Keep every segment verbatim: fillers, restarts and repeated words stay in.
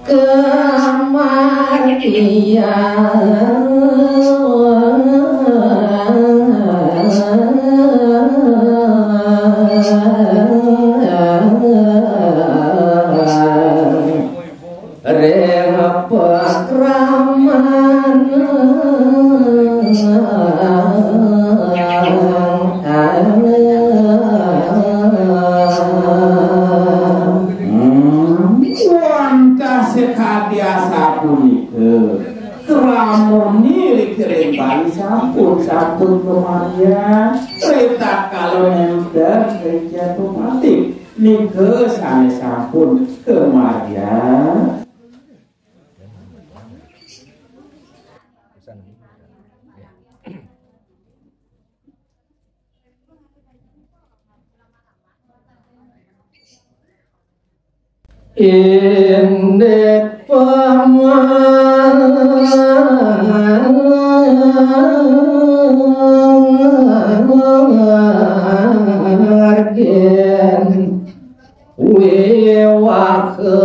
Kamargian ring pakraman. Hmm, wantah sakadi asapunika. Kramuni ring Bali sampun, sampun kamargiang. Ritatkala nenten ring Jatapati nika sane sampun kamargiang. Indik pamargin wiwaha.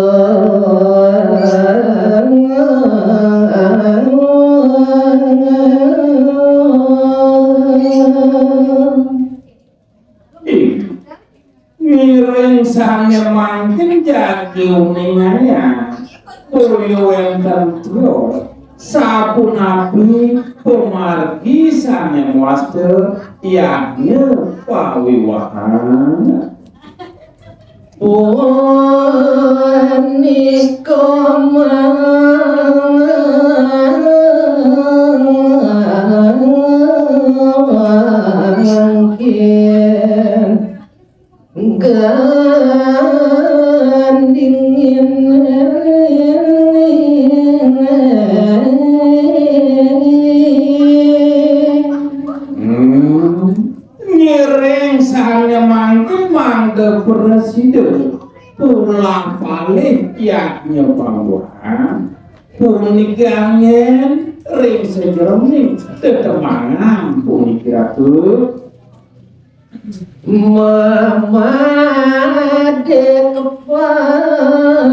Ih, ngiring sane mangkin jagi uningayang, boya wenten tios, sapunapi pamargi sane mawasta yadnya pawiwahan. Punika mangkin gandingin. Hmm. Ngiring sane mangkin mangda prasida pulang palih yadnya pawiwahan, punika anggen ring sajeroning tetembangan puniki, Ratu. Mamade kepang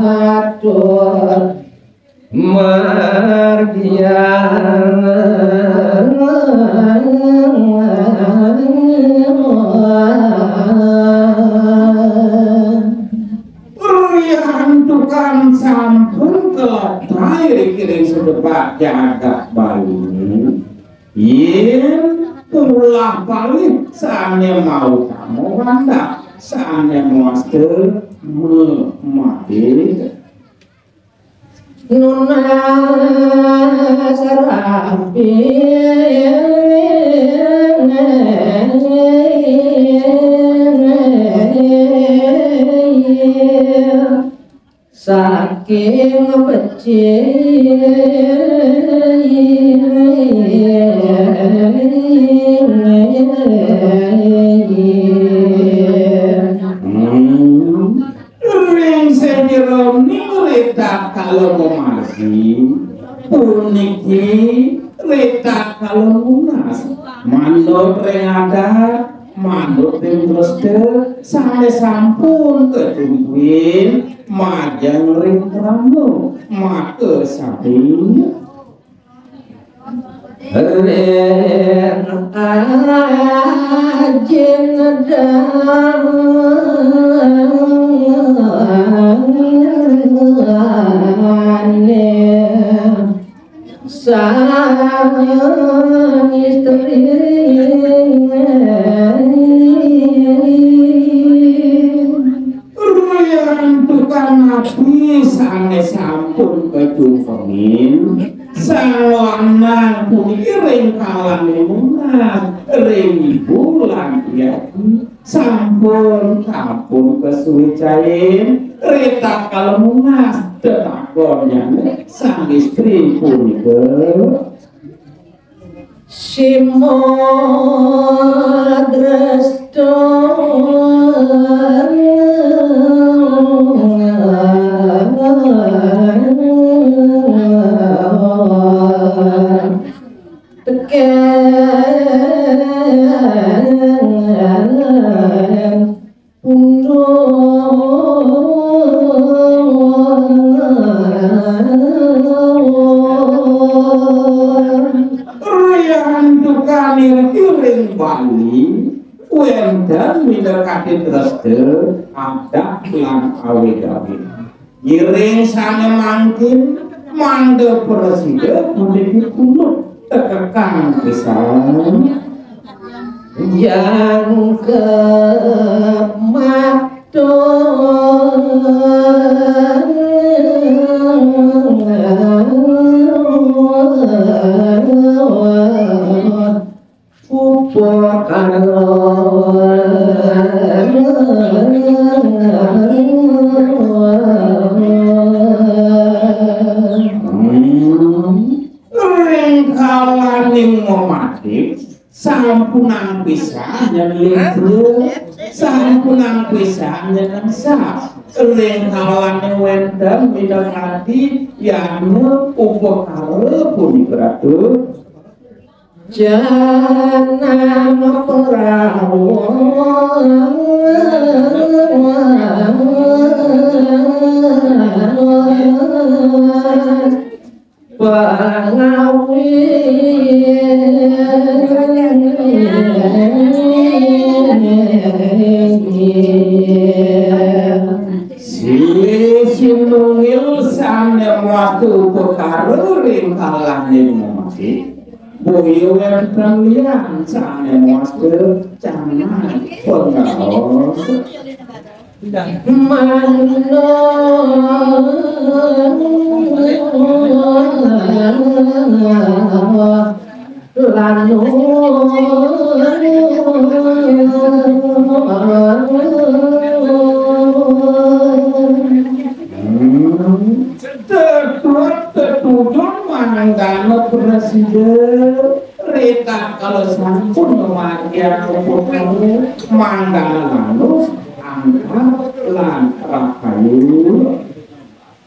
atur margian. Riantukan sampun kalettai ring sedepat jagat Bali, yen ulah palih sane mautama wantah sane mawasta mamade. Nunas rabi saking becik. Hmm. Ring sajeroning ritatkala mamargi puniki ritatkala nunas manut ring adat, manut ring prasida sane sampun kacumpuin majeng ring krama makasami. Ring ajin dane sang istri. Riantukan napi sane sampun kacungkengin, sang lanang puniki ring kalane nunas ring ibu lan yati sampun, sampun kasuwicain ritatkala nunas. Tetakon jane sang istri punika. Sima dresta teken Pundhut. Riantukan iriki ring Bali wénten minakadi dresta adat lan awig-awig. Ngiring sané mangkin mangda prasida puniki pundhut tekekang pisan. Jangkep matur upakara. Hmm. Ring kalaning mamatik, sampunang pisan nyen lingga, sampunang pisan nyen nengsa. Ring kalaning wénten minakadi yadnya upakara punika, Ratu. Janam prawa pangawi. Silih sinunggil sané mawasta upakara ring kalaning mamatik. Boya wénten lian sané mawasta canang pangaos. Mangda lanu. Hmm. Tetuat tetujon mangdana prasida, ritatkala sampun ngamargiang upakara, mangdana lanus angkat lan rahayu.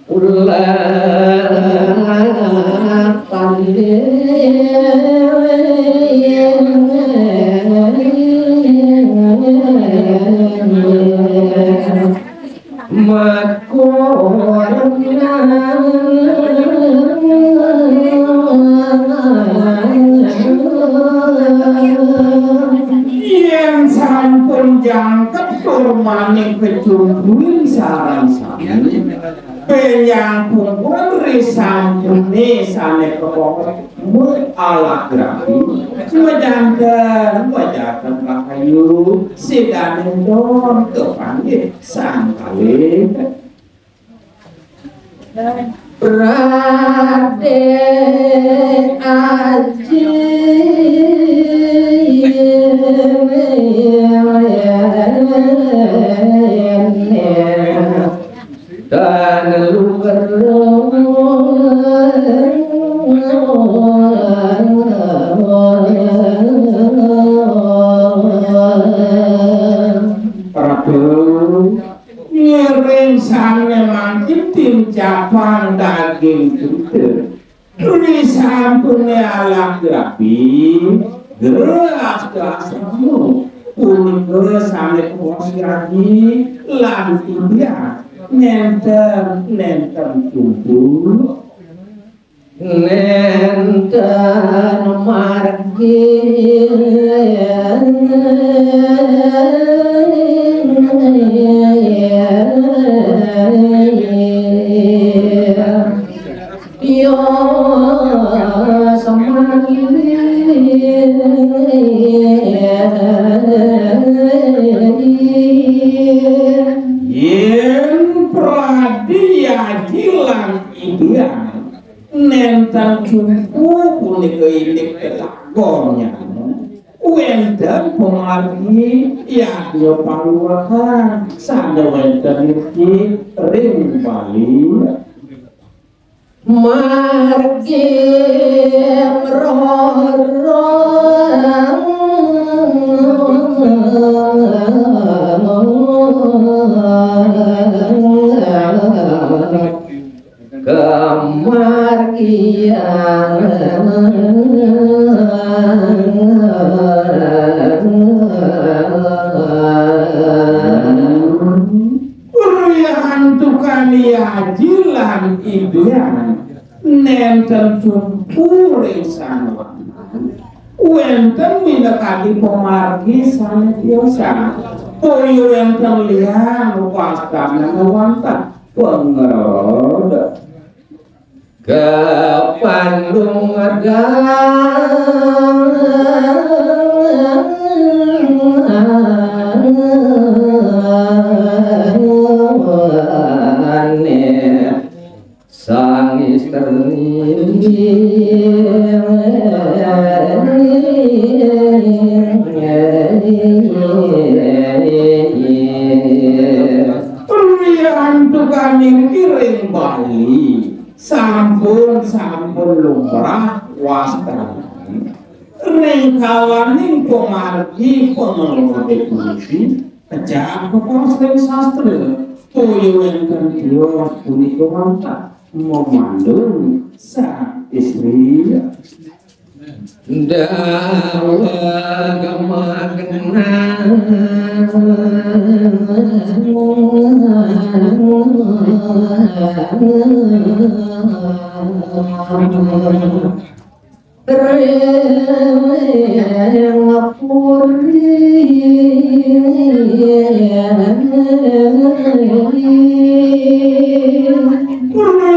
Ulah pandit. Makonan. Yén sampun jangkep tur manik kecumpuin sareng sami, benjang pungkur risampuné sané kebongkar. Mut alah grapi, majanten, majanten rahayu, sidaning don kepanggih sang kalih. Pradé Aji. Tan luker. Prabu, ngiring sané mangkin tincapang daging kita. Risampuné alah grapi, geras-geras remu, punika sané kuwasa rabi lan indian, nénten, nénten kumpul, nénten margi. Yo semani. Yén pradi aji lan idian, nénten cumpu punika indik telagonnya. Wénten pamargi yadnya paluahan sané wénten iriki ring Bali. Margi roro. Kamargian. Tukang yaji lan idéan nénten tumpu ring sané wantah. Wénten minakadi pamargi sané tiosan. Boya wénten lian wastané wantah pangrod. Kapandung adane sang istri. Riantukaning iring Bali. Sampun, sampun lumrah wastane. Ring kawaning pamargi pangrode puniki, kecap kepos ring sastra, toya wénten tios punika wantah mamandung sang istri. Daweg magenah. Ring puri.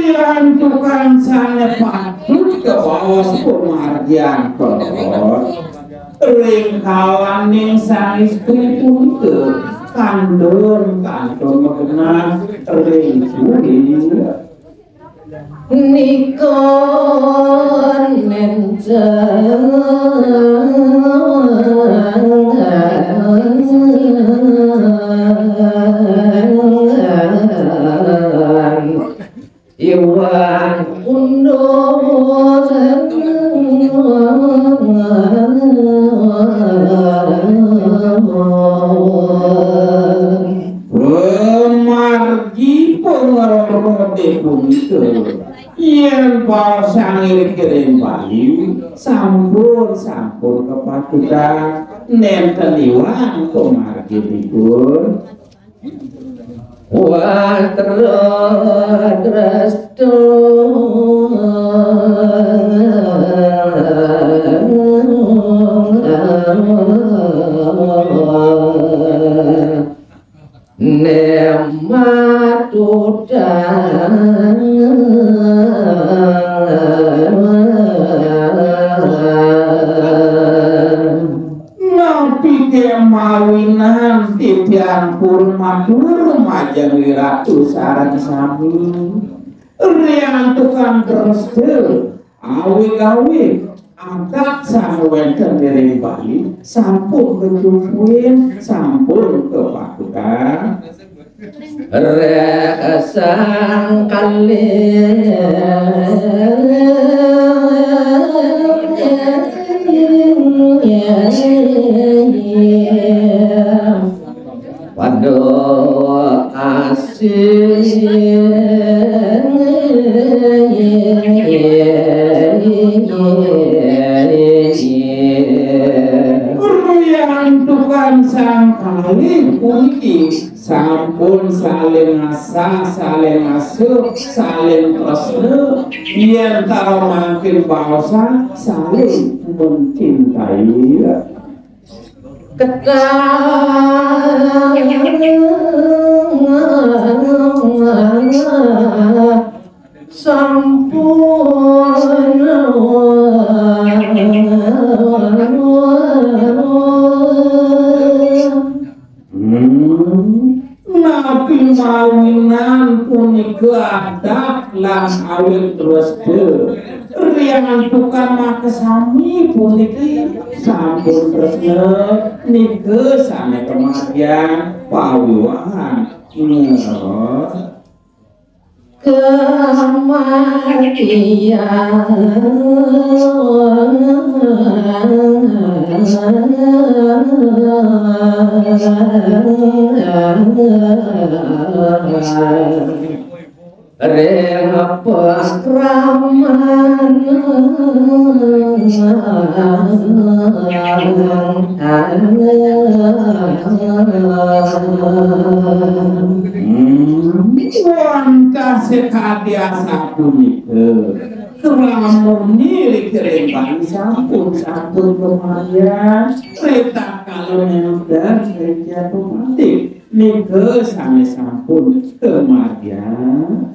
Riantukan sané patut kabaos pamargian kos. Ring kawaning sang istri punika kantun, kantun magenah ring puri. Nika nénten iwang unduk. Pamargi pangrode punika, yén baosang ring Bali, sampun, sampun kapatutan, nénten iwang pamarginipun. Watra dresta. Nematutan. Napi ké mawinan titiang purun matur majeng Ratu sareng sami. Riantukan dresta awig-awig adat sané wénten ring Bali sampun kacumpuin, sampun kapatutan. Rek sang kalih. Pada asih. Riantukan sang kalih puniki sampun saling asah, saling asuh, saling tresna. Yén tara mangkin baosang saling mencintai. Ketang sampun. Hmm. Napi mawinan punika adat lan awig dresta. Riantukan makasami puniki sampun tresna, nika sané kamargiang pawiwahan. Ngerot. Kamargiang. Ring pakraman. Hmm. Wantah sakadi asapunika, kelamun niriki ring bali sampun, sampun kamargiang, ritatkala nénten ring Jatapati, nika sané sampun kamargiang.